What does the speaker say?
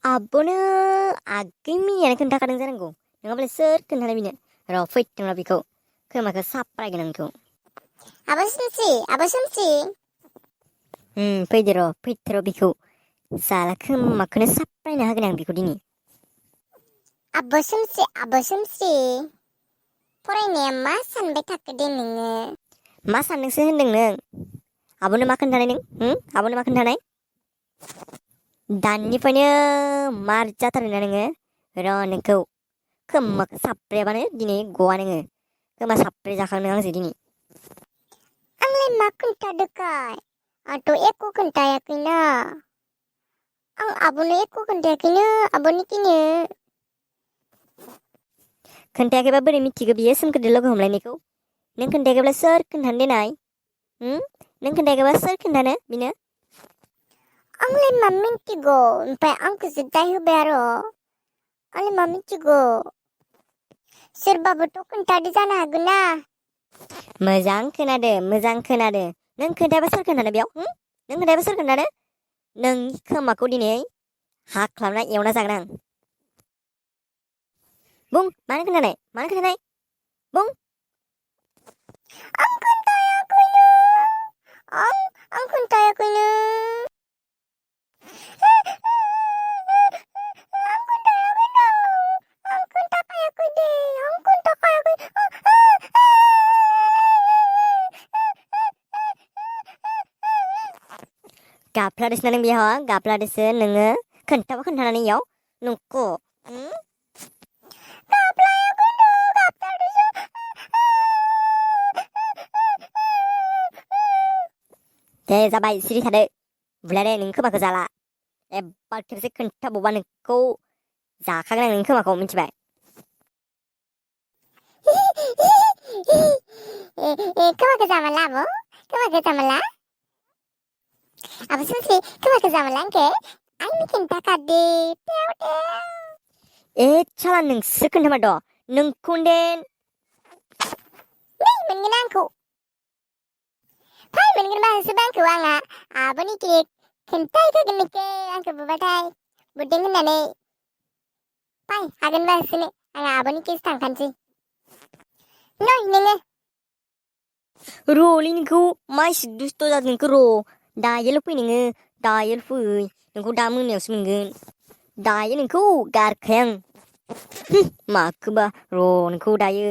आब'नो आगैमियानो खोन्थाखादों जानांगौ नङाबालाय सोर खोन्थानाय बिनो र' फैथोंना बेखौ खोमाखौ साप्रायगोन आंखौ आब' सोमसि फैदो र' बेखौ जाला खोमाखौनो साप्रायना होगोन आं बेखौ दिनै आब' सोमसि फरायनाया मा सानबाय थाखो दे नोङो मा सानदोंसो होनदों नों आब'नो मा खोन्थानाय नों आब'नो मा खोन्थानाय दानिफ्रायनो मार जाथारोना नोङो र' नोंखौ खोमाखौ साप्रायाबानो दिनै गवा नोङो खोमा साप्रे जाखांदों आंजों दिनै आंलाय मा खोन्थादोखाय आंथ' एख' खोन्थायाखैना आं आब'नो एख' खोन्थायाखैनो आब'निखिनो खोन्थायाखैबा बोरै मिथिगौ बियो सोमखोरदो लोगो हमलायनायखौ नों खोन्थायाखैब्ला सोर खोन्थानो देनाय नों खोन्थायाखैबा सोर खोन्थानो बिनो आंलाय मा मिन्थिगौ ओमफ्राय आंखौसो दाय होबाय आरो आंलाय मा मिन्थिगौ सोरबाबोथ' खोन्थादो जानो हागौ ना मोजां खोनादो नों खोन्थायाबा सोर खोन्थानो बेयाव नों खोन्थायाबा सोर खोन्थानो नोंनि खोमाखौ दिनै हाख्लाबना एवना जागोन आं बुं मानो खोन्थानाय बुं आं खोन्थायाखैनो आं खोन्थायाखैनो गाफ्लादोसो ना नों बेयाव गाफ्लादोसो नोङो खोन्थाबा खोन्थानानै इयाव नंख' दे जाबाय सिरि थादो बुलायदे नों खोमाखौ जाला एबार खेबसे खोन्थाबावबा नोंखौ जाखागोन आं नोंनि खोमाखौ मिथिबाय खोमाखौ जामाला खोमाखौ जामाला आब' सोमसि खोमाखौ जामाला आंनो खोन्थाखादो साला नोंसो खोन्थामारद' नोंखौदेन मोनगोन आंखौ फै मोनगोन होसोबाय आंखौ आंहा आब'निखि खोन्थाहैखागोन नोंखौ आंखौ बुबाथाय बुदों होननानै फै हागोनबा होसोनो आंहा आब'निखिसो थांखानोसै नै नोङो र'लै नोंखौ मा एसे दुस्थ' जादों नोंखौ र' दायोल' फै नोङो दायोल' फै नोंखौ दा मोनायावसो मोनगोन दायो नोंखौ गारखाया आं माखोबा र' नोंखौ दायो